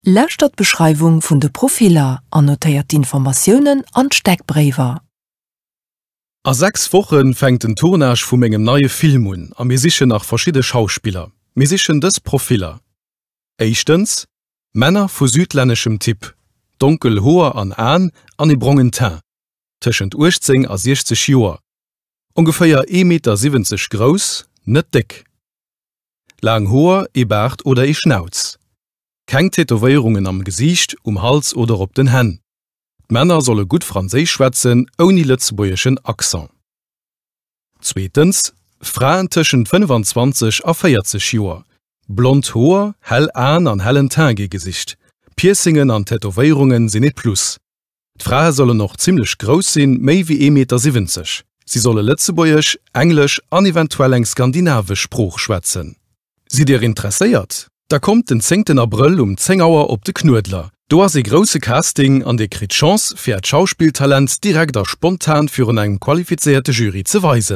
Lauschtert d'Beschreiwung vun de Profiller an notéiert d'Informatiounen an d'Steckbréiwer. A 6 Woche fänkt den Tournage vu mengem neie Film un a mir sichen nach verschidde Schauspiller. Mir sichen dës Profiller, Éischtens, Männer vu südlänneschem Typ, donkel Hoer an Aen an ee brongen Teint, tëschent 18 a 60 Joer, ongeféier ee Meter 70 grouss, net déck. Laang Hoer, ee Baart oder ee Schnauz. Keng Tätowéierungen am Gesiicht, um Hals oder op den Hänn. D'Männer solle gutt Franséisch schwätzen, ouni lëtzebuergeschen Accent. Zweetens, Fraen tëschent 25 a 40 Joer. Blond Hoer, hell Aen an hellen Teint gi gesicht. Piercingen an Tätowéierunge sinn ee Plus. D'Frae sollen och zimmlech grouss sinn, méi wéi ee Meter 70. Si solle Lëtzebuergesch, Englesch an eventuell eng skandinavesch Sprooch schwätzen. Sidd Dir interesséiert? Da kommt den zéngten Abrëll um 10 Auer op de Knuedler. Do ass ee grousse Casting an Dir kritt d'Chance, fir Äert Schauspilltalent direkt a spontan virun engem qualifizéierte Jury ze weisen.